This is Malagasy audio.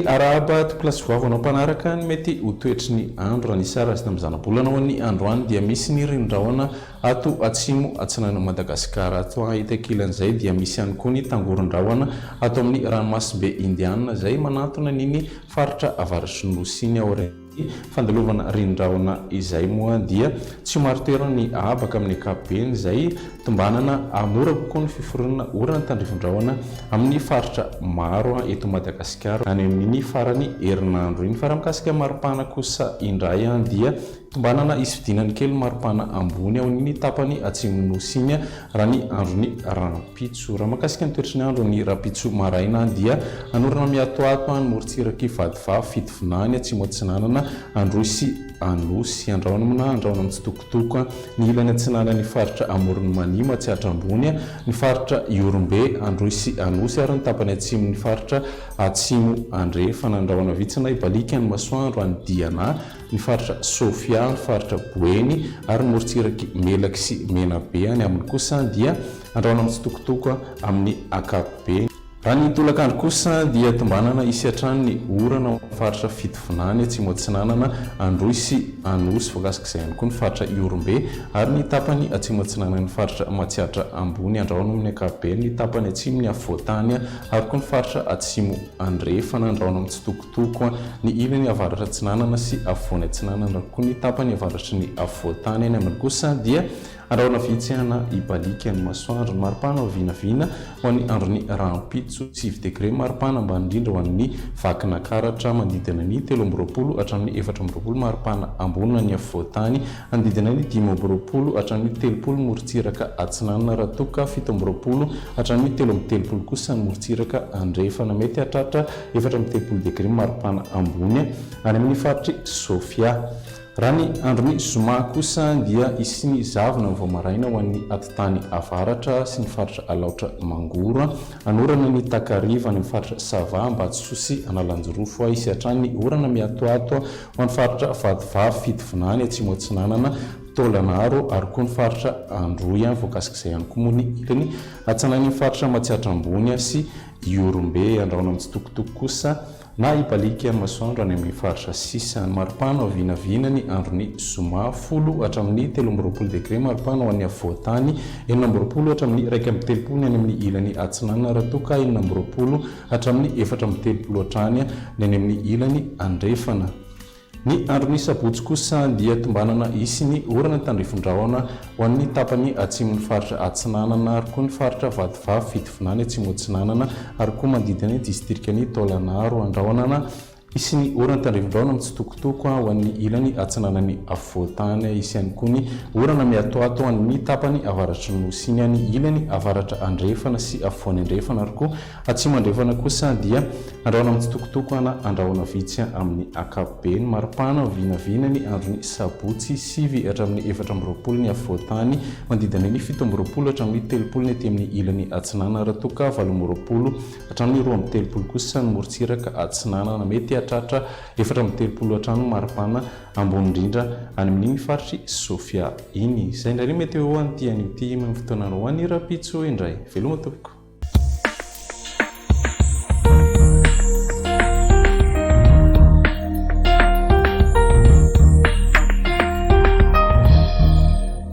Arahaba tompolahy sy vavy anao mpanaraka ny mety ho toetry ny andro. Raha nisy ary azy tamin'ny zanabolana ho an'ny androany dia misy ny ririndrahona ato atsimo atsinanan'i Madagasikara. Ato ety ankilan'izay dia misy ihany koa ny tangoron-drahona ato amin'ny ranomasimbe Indiana izay manantona an'iny faritra avaratry ny Nosy iny aorian'ny fandalovana ririndrahona izay moa dia tsy ho marin-toerana ny habaka amin'ny ankapobeny izay tombanana hahamora kokoa ny fiforonana orana tandrifin-drahona amin'ny faritra maro eto Madagasikara any amin'iny faran'ny herinandro iny. Fa raha mikasika maripana kosa indray dia Tombanana hisy fidinany kely ny maripana ambony ao amin'iny tapany atsimon'ny Nosy iny raha ny andron'ny rahampitso. Raha mahakasika ny toetry ny andro ny rahampitso maraina dia hanorana miatoato ny morontsirak'i Vatovavy, Fitovinany, Atsimo Atsinanana, Androy sy Anosy. Andrahona andrahona mitsitokotoko ny ilany atsinanan'ny faritra Amoron'i Mania, Matsiatra Ambony, ny faritra Ihorombe, Androy sy Anosy ary ny tapany atsimon'ny faritra Atsimo Andrefana. Andrahona vitsy na hibaliaka ny masoandro any Diana. ny faritra Sofia, ny faritra Boeny ary ny morontsirak'i Melaky sy Menabe. Any aminy kosa dia andrahona mitsitokotoko amin'ny ankapobeny. Raha ny tolakandro kosa dia tombanana hisy hatrany ny orana ao amin'ny faritra Fitovinany, Atsimo Atsinanana, Androy sy Anosy. Voakasik'izay ihany koa ny faritra Ihorombe ary ny tapany atsimo atsinanan'ny faritra Matsiatra Ambony. Andrahona amin'ny ankapobeny ny tapany atsimo, ny afovoantany ary koa ny faritra atsimo andrefana. Andrahona mitsitokotoko. Toko, ny ilany avaratra atsinanana sy afovoany atsinanana ary koa ny tapany avaratry ny afovoantany. Any aminy kosa dia andrahona vitsy na hibaliaka ny masoandro. Ny maripana ho vinavina ho an'ny andron'ny rahampitso, 9 degre maripana ambany indrindra ho an'ny Vakinakaratra, manodidina ny 23 hatramin'ny 24 maripana ambony ho an'ny afovoantany, Manodidina ny 25 hatramin'ny 30 morontsiraka atsinanana raha toa ka 27 hatramin'ny 33 kosa ny morontsiraka andrefana. Mety hahatratra 34 degre maripana ambony any amin'ny faritr'i Sofia. Raha ny andron'ny zoma kosa dia hisy ny zavona vao maraina ho an'ny atitany avaratra sy ny faritra Alaotra Mangoro. Hanorana ny takariva any amin'ny faritra Sava, Ambatosoa sy Analanjirofo. Hisy hatrany ny orana miatoato Ho an'ny faritra Vatovavy, Fitovinany, Atsimo Atsinanana, Taolagnaro ary koa ny faritra Androy. Voakasik'izay ihany koa moa ny ilany atsanain'ny faritra Matsiatra Ambony sy Ihorombe. Andrahona mitsitokotoko kosa na hibaliaka ny masoandro any amin'ny faritra sisa. Ny maripana ho vinavina ny andron'ny zoma, 10 hatramin'ny 23 degre maripana ho an'ny afovoan-tany, 26 hatramin'ny 31 ny any amin'ny ilany atsinanana raha toa ka 26 hatramin'ny 34 hatrany ny any amin'ny ilany andrefana. Ny andron'ny sabotsy kosa dia tombanana hisy ny orana tandrifin-drahona ho an'ny tapany atsimon'ny faritra Atsinanana ary koa ny faritra Vatovavy, Fitovinany, Atsimo Atsinanana ary koa manodidina ny distrikan'i Taolagnaro. Andrahonana Hisy ny orana tandrifin-drahona mitsitokotoko ho an'ny ilany atsinanan'ny afovoan-tany. Hisy ihany koa ny orana miatoato ho an'ny tapany avaratry ny Nosy iny. Any ilany avaratra andrefana sy afovoany andrefana ary koa atsimo andrefana kosa dia andrahona mitsitokotoko na andrahona vitsy amin'ny ankapobeny. Maripana vinavina ny andron'ny sabotsy 9 hatramin'ny 24 ny afovoan-tany, manodidina ny 27 hatramin'ny 30 ny aty amin'ny ilany atsinanana raha toa ka 28 Hatramin'ny 32 kosa ny morontsiraka atsinanana. Mety hahatratra 34 hatrany ny maripana ambony indrindra any amin'iny faritr'i Sofia iny. Izay indray ny météo an'ity anio ity. Mahay fotoana ho an'ny rahampitso indray. Veloma tompoko.